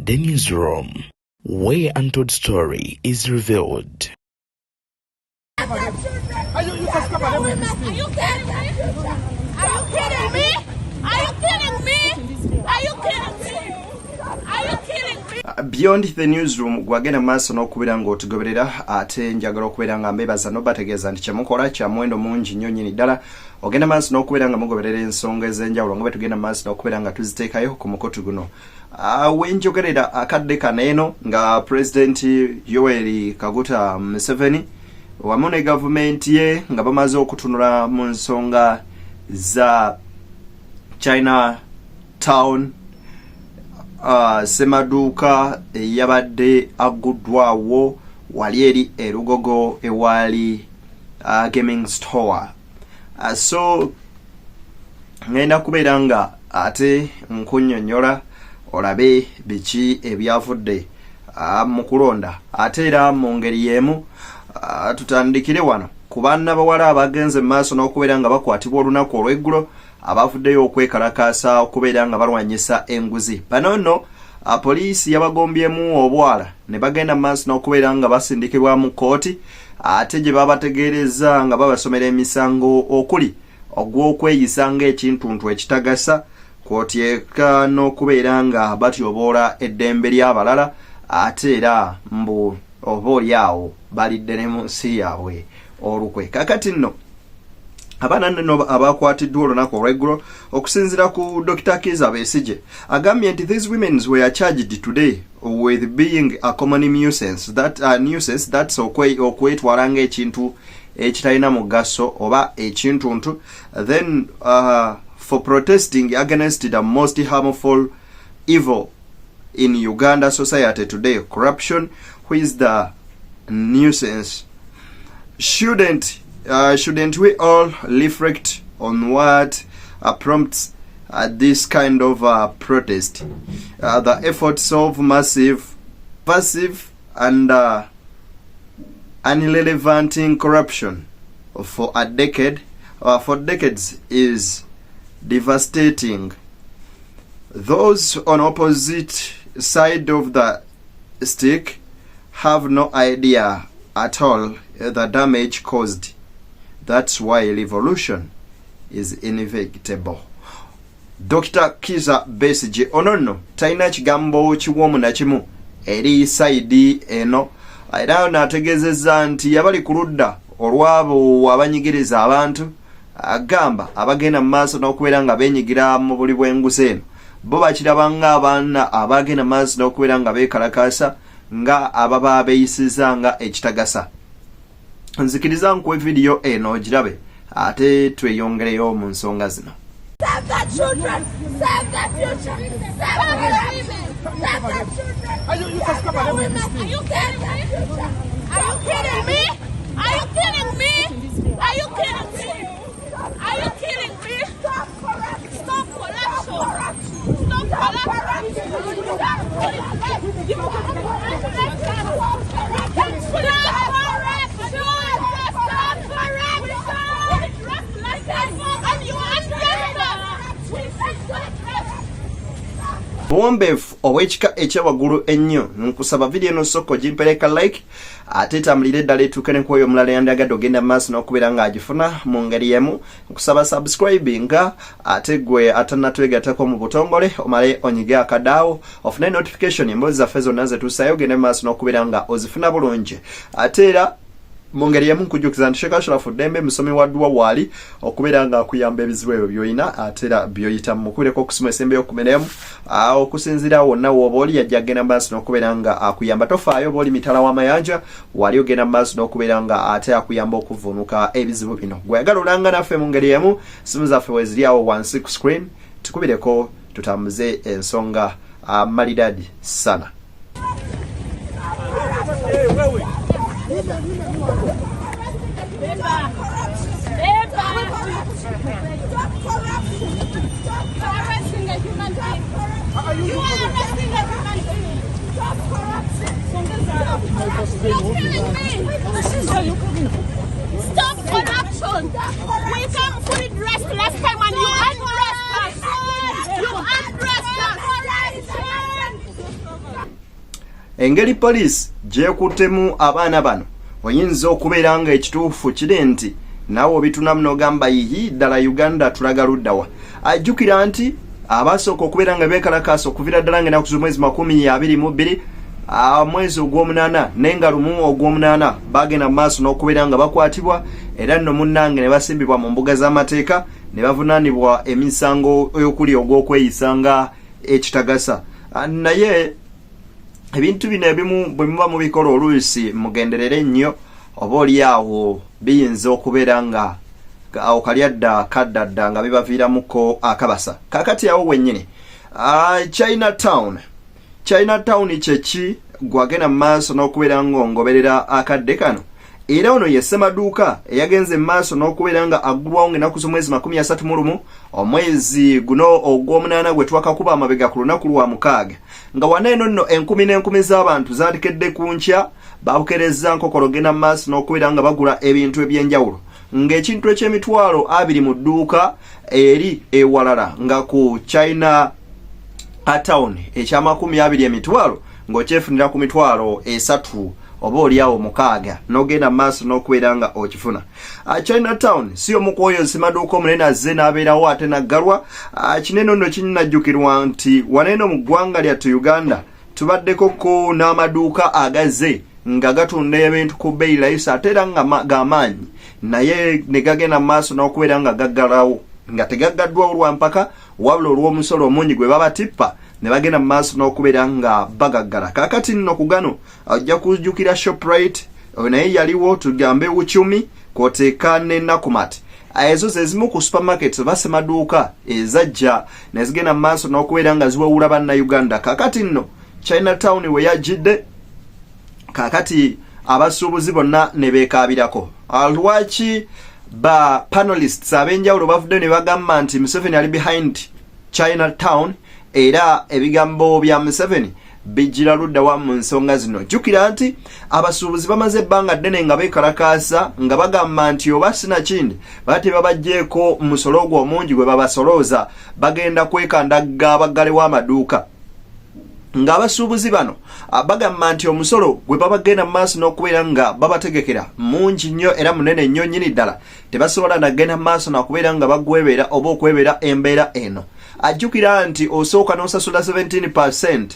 The newsroom, where untold story is revealed. Are you kidding me? Are you kidding me? Are you kidding me? Are you kidding me? Are you kidding me? Beyond the newsroom, gwagenda maaso n'okubeera ng'otugoberera, ate njagala okubeera nga mbebaza n'obategeeza nti kyemukola kya muwendo mungi nnyo nnyini ddala. Ogenda maaso n'okubeera nga mugoberera ensonga ez'enjawulo nga bwe tugenda maaso n'okubeera nga tuziteekayo ku mukutu guno. Wenjogerera akadde kano eno nga Pulezidenti Yoweri Kaguta Museveni wamu ne gavumenti ye nga bamaze okutunula mu nsonga za China Town, semaduuka eyabadde agguddwawo wali eri erugogo ewaali gaming store. So ngenda kubeera nga ate nkunnyonnyola olabe biki ebyavudde mu kulonda. Ate era mu ngeri y'emu, tutandikire wano ku baana bawala abagenze mu maaso n'okubeera nga bakwatibwa olunaku olw'eggulo, abavuddeyo okwekalakaasa okubeera nga balwanyisa enguzi. Bano nno poliisi yabagombyemu obwala ne bagenda mu maaso n'okubeera nga basindikibwa mu kkooti, ate gye babategeereza nga babasomera emisango okuli ogw'okweyisa ng'ekintuntu ekitagasa, kwotyeka n'okubeera nga batyoboola eddembe ly'abalala, ate era mbu oba oli awo balidde ne mu nsi yaabwe olukwe. Kakati nno abaana nno abakwatiddwa olunaku olw'eggulo, okusinziira ku Dr Kiza Besigye, agambye nti these women were charged today with being a common nuisance, that nuisance, that's okwetwala ng'ekintu ekitalina mugaso oba ekintuntu, then for protesting against the most harmful evil in Uganda society today, corruption. Who is the nuisance? Shouldn't we all reflect on what prompts this kind of protest? The efforts of massive, passive and unrelevant corruption for a decade for decades is devastating. Those on opposite side of the stick have no idea at all the damage caused. That's why revolution is inevitable. Dr Kiza Besigye ono nno talina kigambo kiwoomu na kimu eri side eno, era n'ategeezezza nti yabali ku ludda olw'abo abanyigiriza abantu. Agamba abagenda mu maaso n'okubeera nga beenyigira mu buli bw'enguzi eno bo bakiraba nga abaana abagenda mu maaso n'okubeera nga beekalakaasa nga ababa beeyisiza nga ekitagasa. Nzikiriza nkuwe vidiyo eno ogirabe, ate tweyongereyo mu nsonga zino. Save the children! Save the future! Save the women! Save the children! Save the women! Are you kidding me? Are you kidding me? Are you kidding me? Are you kidding me? Are you kidding me? Stop corruption! Stop corruption! Stop corruption! Stop corruption! Stop corruption! Stop corruption! And you undressed us! We undressed. Buwombeefu obw'ekika ekyawaggulu ennyo. Nkusaba vidiyo eno sokka ogimpereka like, ate etambulire eddala etuuke ne kwoyo omulala yandyagadde ogenda mu maaso n'okubeera ng'agifuna. Mu ngeri emu nkusaba subscribinga, ate gwe atannatwegattako mu butongole omale onyige akadaawo ofune notification emboozi zaffe zonna zetuusayo, ogende mu maaso n'okubeera nga ozifuna bulungi. Ate era mu ngeri emu nkujjukiza nti Sheikh Ashraf Ddembe musomi wa dduwa, waali okubeera ng'akuyamba ebizibu ebyo by'olina ate era by'oyitamu. Mukubireko okusoma esembeyo 11, okusinziira wonna w'oba oli, yajja agenda mu maaso n'okubeera nga akuyamba. Tofaayo oba oli mitala w'amayanja, wali ogenda mu maaso n'okubeera nga ate akuyamba okuvvuunuka ebizibu bino. Gweyagala olanga naffe, mu ngeri emu simu zaffe weziri awo wansi ku screen, tukubireko tutambuze ensonga malidadi sana. Beba! Beba! Stop corruption! Stop arresting a human being! You are arresting a human being! Stop corruption! Stop corruption! You're killing me! Stop corruption! We came fully dressed last time and you undressed us! You undressed us! Engeri poliisi gy'ekuttemu abaana bano oyinza okubeera nga ekituufu kiri nti naawe obitunamu n'ogamba yihi ddala Uganda tulaga luddawa. Ajjukira nti abasooka okubeera nga beekalakaasa okuviira ddala ng'enaku z'omwezi 22 omwezi ogw'omunaana naye nga 1 ogw'omunaana bagenda mu maaso n'okubeera nga bakwatibwa era nno munnange ne basimbibwa mu mbuga z'amateeka ne bavunaanibwa emisango okuli ogw'okweyisa nga ekitagasa. Naye ebintu bino ebimu bwe muba mubikola oluusi mugenderere nnyo oba oli awo biyinza okubeera nga awo kalyadda kaddadda nga bibaviiramuko akabasa. Kakati awo wennyini China Town, China Town kyeki gwagenda mu maaso n'okubeera ng'ongoberera akadde kano? Era ono ye ssemaduuka eyagenze mu maaso n'okubeera nga aggulwawo ng'ennaku z'omwezi 31 omwezi guno ogw'omunaana gwe twakakuba amabega ku lunaku lwa mukaaga, nga wana eno nno enkumi n'enkumi z'abantu zaalikedde ku nkya babukerezza nkokolo genda mu maaso n'okubeera nga bagula ebintu eby'enjawulo, ng'ekintu eky'emitwalo 20 mu dduuka eri ewalala nga ku China Town eky'amakumi abiri emitwalo ng'okyefunira ku 30,000 oba oliawo 6 n'ogenda mu maaso n'okubeera nga okifuna. China Town si omu ku oyo ssemaduuka omunene azze n'abeerawo ate naggalwa. Kinene nno kinnajjukirwa nti waneeno mu ggwanga lyattu Uganda tubaddeko ko n'amaduuka agazze nga gatunda ebintu ku bbeeyi layisi ate era nga g'amaanyi, naye ne gagenda mu maaso n'okubeera nga gaggalawo nga tegaggaddwawo lwa mpaka wabula olw'omusolo omungi gwe babatippa ne bagenda mu maaso n'okubeera nga bagaggala. Kaakati nno ku gano ojja kujjukira Shoprite, oyo naye yaliwo, tugambe Uchumi kwoteeka ne Nakumatt. Ezo ze zimu ku supermarkets oba semaduuka ezajja ne zigenda mu maaso n'okubeera nga ziwewula Bannayuganda. Kaakati nno China Town we yajjidde, kaakati abasuubuzi bonna ne beekaabirako. Lwaki ba panelists ab'enjawulo bavudde ne bagamba nti Museveni ali behind China Town, era ebigambo bya Museveni bijjira ludda wa mu nsonga zino? Jjukira nti abasuubuzi bamaze ebbanga ddene nga beekalakaasa nga bagamba nti oba sinakindi baba tebabaggyeko musolo ogwo omungi gwe babasolooza, bagenda kwekandagga baggalewo amaduuka. Ng'abasuubuzi bano bagamba nti omusolo gwe babagenda mu maaso n'okubeera nga babategekera mungi nnyo era munene nnyo nnyini ddala, tebasobola nagenda mu maaso nakubeera nga bagwebeera oba okwebeera embeera eno. Ajjukira nti osooka n'osasula 17%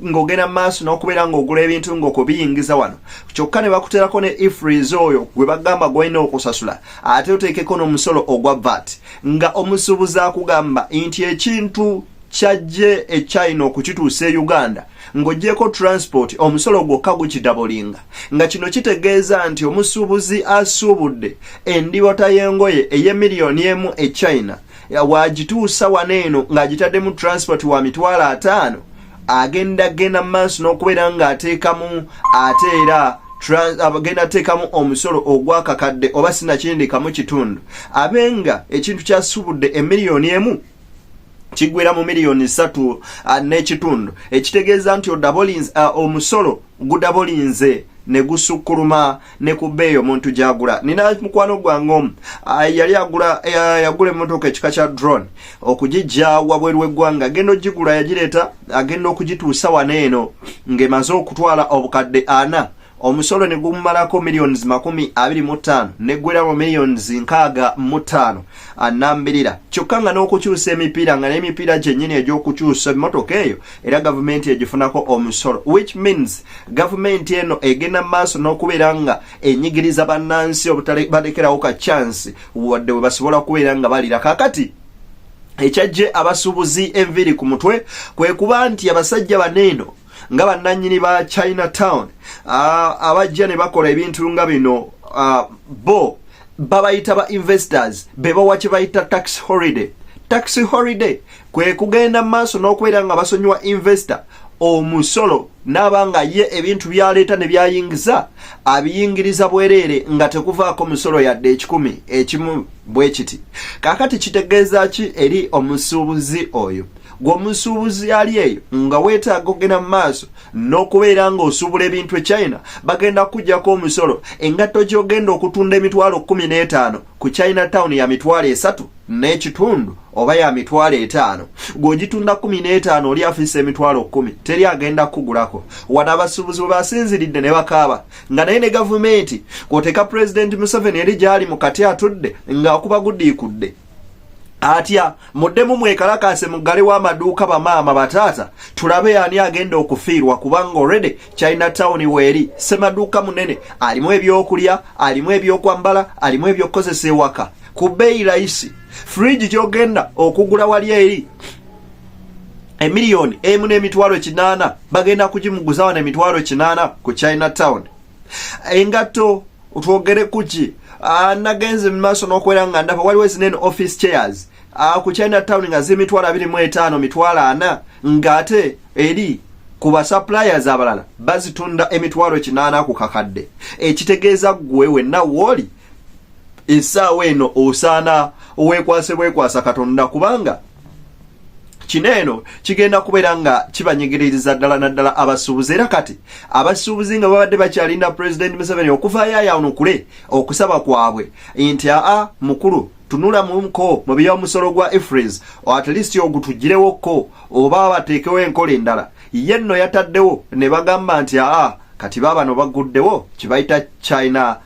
ng'ogenda mu maaso n'okubeera ng'ogula ebintu ng'okubiyingiza wano, kyokka ne bakuteerako ne EFRIS oyo gwe bagamba gw'olina okusasula, ate oteekeko n'omusolo ogwa VAT, nga omusuubuzi akugamba nti ekintu kyajje e China okukituusa e Uganda ng'ogyeko transport omusolo gwokka gukidabolinga, nga kino kitegeeza nti omusuubuzi asuubudde endibota y'engoye ey'emiliyoni 1 e China, wagituusa wano eno ng'agitaddemu transport wa 50,000, agenda genda mu maaso n'okubeera ng'ateekamu ate era agenda ateekamu omusolo ogwakakadde oba sinakindi kamu kitundu, abe nga ekintu kyasuubudde emiliyoni 1 kiggwera mu 3.5 miliyoni, ekitegeeza nti omusolo gudabolinze ne gusukkuluma ne ku bbeeyi omuntu gy'agula. Nina mukwano gwange omu yali agula yagula emmotoka ekika kya drone okugijja wabweru w'eggwanga. Agenda ogigula, yagireeta, agenda okugituusa wano eno ng'emaze okutwala 400,000, omusolo ne gumumalako 25 miliyoni neggwera mu 65 miliyoni anambirira. Kyokka nga n'okukyusa emipiira, nga n'emipiira gyennyini egy'okukyusa emmotoka eyo era gavumenti egifunako omusolo, which means gavumenti eno egenda mu maaso n'okubeera nga enyigiriza bannansi obutalekerawo ka chance wadde we basobola kubeera nga balira. Kaakati ekyajje abasuubuzi enviiri ku mutwe kwe kuba nti abasajja baneeno nga bannannyini ba China Town abajja ne bakola ebintu nga bino, bo babayita ba investors, be bawa kye bayita tax holiday. Tax holiday kwe kugenda mu maaso n'okubeera nga basonyiwa investor omusolo, n'aba nga ye ebintu byaleeta ne byayingiza abiyingiriza bwereere nga tekuvaako musolo yadde 100 bwe kiti. Kaakati kitegeeza ki eri omusuubuzi oyo? Gwe omusuubuzi ali eyo nga weetaaga okugenda mu maaso n'okubeera ng'osuubula ebintu e China, bagenda kukuggyako omusolo. Engatto gy'ogenda okutunda 15,000 ku China Town ya 35,000. oba ya 500,000, gw'ogitunda 15, oli afiisa 100,000, teri agenda kukugulako. Wano abasuubuzi bwe basinziridde ne bakaaba nga naye ne gavumenti kw'oteeka Pulezidenti Museveni eri gy'ali mu kati atudde ng'akuba gudiikudde atya, muddemu mwekalakaase, muggalewo amaduuka, bamaama, bataata, tulabe ani agenda okufiirwa, kubanga already China Town weeri semaduuka munene, alimu ebyokulya, alimu ebyokwambala, alimu ebyokukozesa ewaka ku bbeeyi layisi. Fridge gyogenda okugula wali eri 1,800,000, bagenda kugimuguza wano 800,000 ku China Town. Engatto twogere kuki? Nagenze mu maaso n'okubeera nga ndaba waliwo ezinene office chairs ku China Town nga z'emitwalo 25, 40,000, ng'ate eri ku basuppliers abalala bazitunda 800,000 ku kakadde. Ekitegeeza ggwe wenna wooli essaawa eno osaana weekwase bwekwasa Katonda, kubanga kino eno kigenda kubeera nga kibanyigiririza ddala naddala abasuubuzi. Era kati abasuubuzi nga babadde bakyalinda Pulezidenti Museveni okuvaayo ayanukule okusaba kwabwe nti, aa, mukulu, tunulamuko mu by'omusolo gwa EFRIS, at least ogutugirewokko oba bateekewo enkola endala. Ye nno yataddewo ne bagamba nti aa, kati baabano baguddewo kibayita China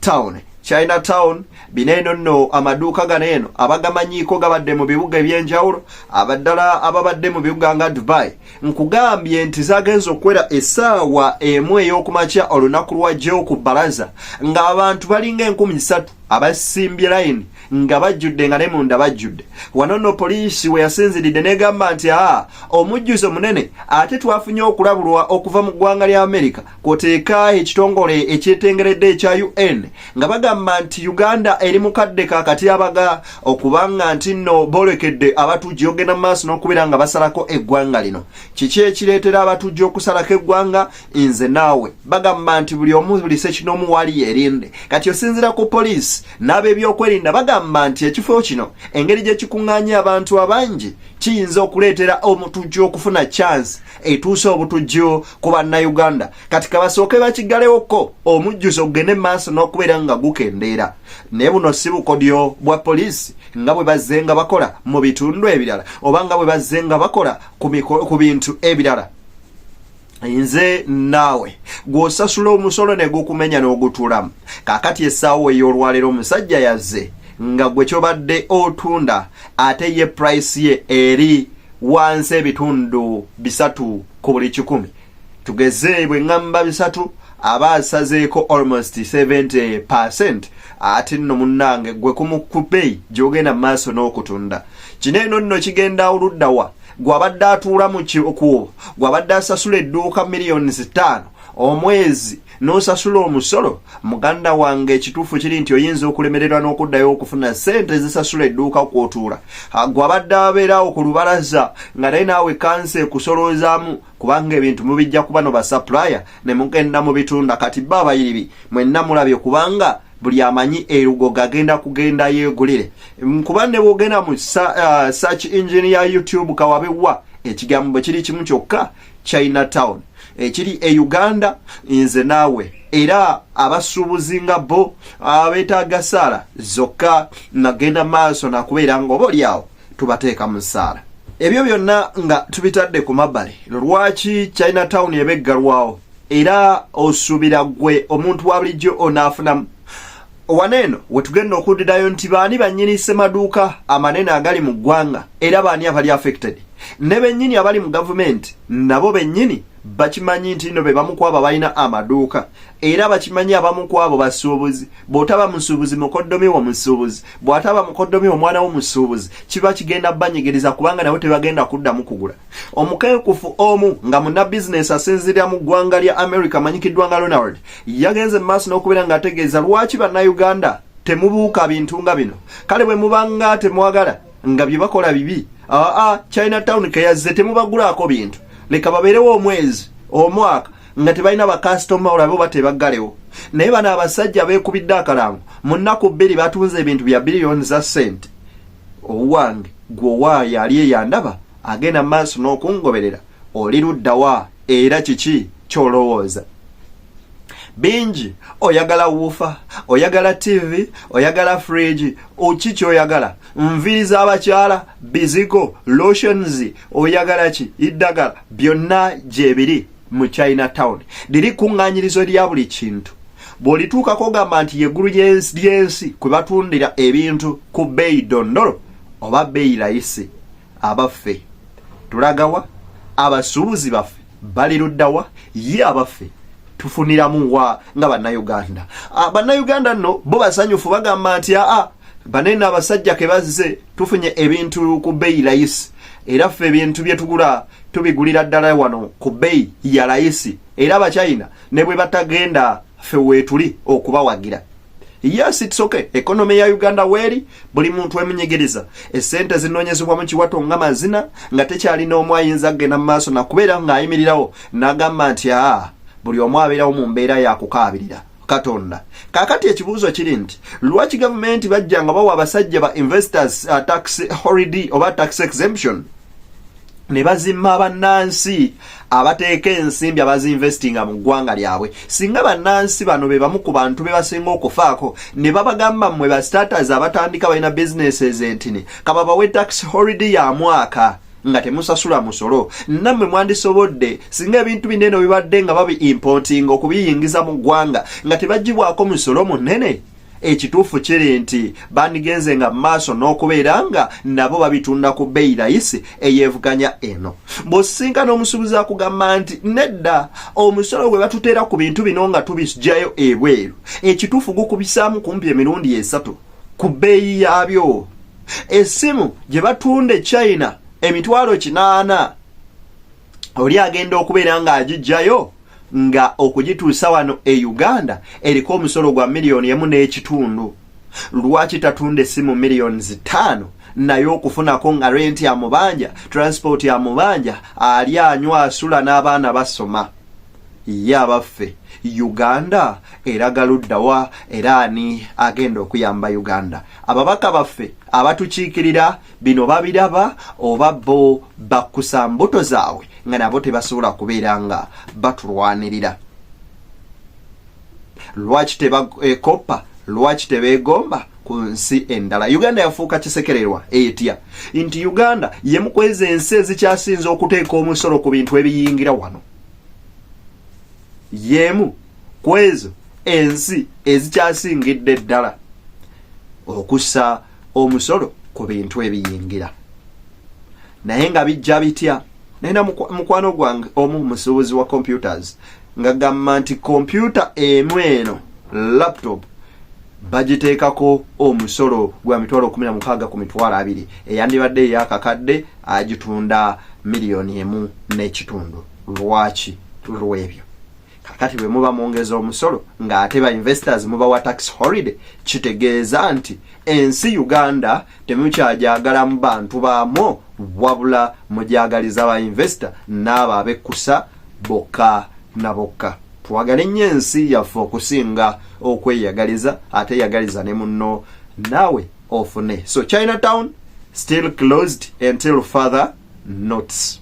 Town. China Town bino eno nno amaduuka gano eno abagamanyiiko gabadde mu bibuga ebyenjawulo, abaddala ababadde mu bibuga nga Dubai. Nkugambye nti zagenza okuwera essaawa 1 ey'okumakya olunaku lwajjo ku bbalaza ng'abantu balinga 3,000 abasimbye layini nga bajjudde, nga ne munda bajjudde. Wano nno poliisi we yasinziridde n'egamba nti aa, omujjuzo munene, ate twafunye okulabulwa okuva mu ggwanga lya Amerika kwoteeka ekitongole ekyetengeredde ekya UN nga bagamba nti Uganda eri mu kadde kakatyabaga, okubanga nti nno boolekedde abatujju ogenda mu maaso n'okubeera nga basalako eggwanga lino. Kiki ekireetera abatujju okusalako eggwanga? Nze naawe bagamba nti buli omu, buli sekinoomu wali yerinde. Kati osinziira ku poliisi n'ab'ebyokwerinda, bagamba nti ekifo kino engeri gye kikuŋŋaanya abantu abangi kiyinza okuleetera omutujju okufuna chance etuuse obutujju ku Bannayuganda. Kati kabasooke bakigalewoko, omujjuzo ogende maaso n'okubeera nga gukendeera. Naye buno si bukodyo bwa poliisi nga bwe bazze nga bakola mu bitundu ebirala oba nga bwe bazze nga bakola ku bintu ebirala. Nze naawe gw'osasula omusolo ne gukumenya n'ogutuulamu. Kaakati essaawa ey'olwaleero omusajja yazze nga gwe kyobadde otunda ate ye price ye eri wansi 3% ku buli 100. Tugeze bwe ŋŋamba 3, aba asazeeko almost 70%. Ate nno munnange gwe ku bbeeyi gy'ogenda mu maaso n'okutunda kino eno nno kigenda oluddawa? Gwabadde atuula mu kikuubo, gwabadde asasula edduuka 5 miliyoni omwezi n'osasula omusolo, muganda wange, ekituufu kiri nti oyinza okulemererwa n'okuddayo okufuna ssente ezisasula edduuka kw'otuula. Gwabadde abeerawo ku lubalaza nga naye naawe kansa ekusoloozaamu, kubanga ebintu mubijja kuba no basupplier ne mugenda mu bitunda. Kati ba abayiribi mwenna mulabye, kubanga buli amanyi erugogo agenda kugenda yeegulire, kuba ne bwogenda mu search engine ya YouTube kawabewa, ekigambo kiri kimu kyokka, China Town ekiri e Uganda. Nze naawe era abasuubuzi nga bo abeetaaga saala zokka, nagenda maaso nakubeera nga oba oliawo tubateeka mu ssaala. Ebyo byonna nga tubitadde ku mabbali, lwaki China Town ebeggalwawo? Era osuubira ggwe omuntu wa bulijjo onaafunamu? Wano eno wetugenda okuddirayo nti baani bannyini ssemaduuka amanene agali mu ggwanga, era baani abali affected? Ne bennyini abali mu gavumenti nabo bennyini bakimanyi nti nno be bamu ku abo abalina amaduuka, era bakimanyi abamu ku abo basuubuzi. Bw'otaba musuubuzi, mukoddomi wo musuubuzi, bw'ataba mukoddomi, omwana wo musuubuzi. Kiba kigenda banyigiriza kubanga nabo tebagenda kuddamu kugula. Omukenkufu omu nga munnabizinesi asinziirira mu ggwanga lya America amanyikiddwa nga Ronald yagenze mu maaso n'okubeera ng'ategeeza lwaki Bannayuganda temubuuka bintu nga bino. Kale bwe mubanga temwagala nga bye bakola bibi, aa, China Town keyazze, temubagulaako bintu, leka babeerewo omwezi, omwaka nga tebalina bakasitoma, olabe oba tebaggalewo. Naye bano abasajja beekubidde akalango, mu nnaku 2 batunze ebintu bya biliyoni za ssente. Owange gwe owaayo ali eyandaba agenda mu maaso n'okungoberera, oli luddawa era kiki kyolowooza? Bingi. Oyagala woofer, oyagala TV, oyagala fridge, oki kyoyagala, nviiri z'abakyala, bizigo, lotions, oyagala ki, iddagala, byonna gyebiri mu China Town. Liri kuŋŋaanyirizo lya buli kintu. Bw'olituukako ogamba nti yeggulu ly'ensi kwe batundira ebintu ku bbeeyi dondolo oba bbeeyi layisi. Abaffe tulagawa? Abasuubuzi baffe bali luddawa? Ye abaffe tufuniramu wa nga Bannayuganda? Bannayuganda nno bo basanyufu, bagamba nti aa, banene abasajja ke bazze, tufunye ebintu ku bbeeyi layisi, era ffe ebintu bye tugula tubigulira ddala wano ku bbeeyi ya layisi, era Abachina ne bwe batagenda ffe weetuli okubawagira. Yes, it's okay. Economy ya Uganda weeri, buli muntu emunyigiriza, esente zinoonyezebwa mu kiwato nga mazina, nga tekyalina omu ayinza kugenda mu maaso nakubeera ng'ayimirirawo n'agamba nti aa, buli omu abeerawo mu mbeera yakukaabirira Katonda. Kaakati ekibuuzo kiri nti lwaki gavumenti bajja nga bawa abasajja ba investors tax holiday oba tax exemption, ne bazimma bannansi abateeka ensimbi abazinvestinga mu ggwanga lyabwe? Singa bannansi bano be bamu ku bantu be basinga okufaako, ne babagamba, mmwe ba starters abatandika balina businesses entini, kababawe tax holiday ya mwaka nga temusasula musolo, nammwe mwandisobodde. Singa ebintu binene bibadde nga babi importinga okubiyingiza mu ggwanga nga tebagibwako musolo munene, ekituufu kiri nti bandigenze nga maaso n'okubeera nga nabo babitunda ku bbeeyi layisi eyeevuganya eno. Bw'osisinka n'omusuubuzi akugamba nti nedda, omusolo gwe batuteera ku bintu bino nga tubijjayo ebweru, ekituufu gukubisaamu kumpi emirundi 3 ku bbeeyi yaabyo. Essimu gye batunda e China 800,000, oli agenda okubeera ng'agijjayo nga okugituusa wano e Uganda eriko omusolo gwa 1.5 miliyoni. Lwaki tatunda essimu 5 miliyoni naye okufunako, nga renti amubanja, transport amubanja, ali anywa, asula n'abaana basoma? Ye abaffe Uganda eraga luddawa, era ani agenda okuyamba Uganda? Ababaka baffe abatukiikirira bino babiraba, oba bo bakkusa mbuto zaabwe nga nabo tebasobola kubeera nga batulwanirira? Lwaki tebakoppa? Lwaki tebeegomba ku nsi endala? Uganda yafuuka kisekererwa etya nti Uganda yemu kweza ensi ezikyasinza okuteeka omusolo ku bintu ebiyingira wano? Yemu kwezo ensi ezikyasingidde ddala okussa omusolo ku bintu ebiyingira, naye nga bijja bitya? Naye na mukwano gwange omu musuubuzi wa computers nga gamba nti kompyuta emu eno laptop bagiteekako omusolo gwa 16,000 ku 20,000, eyandibadde eyakakadde agitunda 1.5 miliyoni. Lwaki? Lwebyo. Kakati bwe muba mwongeza omusolo ng'ate ba investors mubawa tax holiday, kitegeeza nti ensi Uganda temukyajagalamu bantu baamwo, wabula mujagaliza ba investor n'abo abekkusa bokka na bokka. Twagale nnyo ensi yaffe okusinga okweyagaliza, ate yagaliza ne munno naawe ofune. So Chinatown still closed until further notice.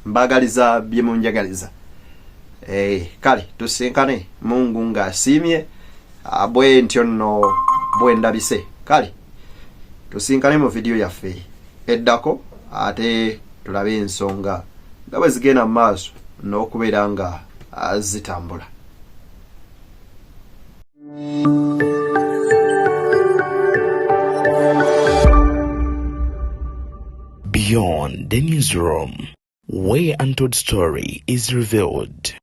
Mbagaliza bye munjagaliza. Kale tusinkane Mungu ng'asiimye. Bwe ntyo nno bwe ndabise. Kale tusinkane mu vidiyo yaffe eddako, ate tulabe ensonga nga bwe zigenda mu maaso n'okubeera nga zitambula. Beyond the Newsroom, where untold story is revealed.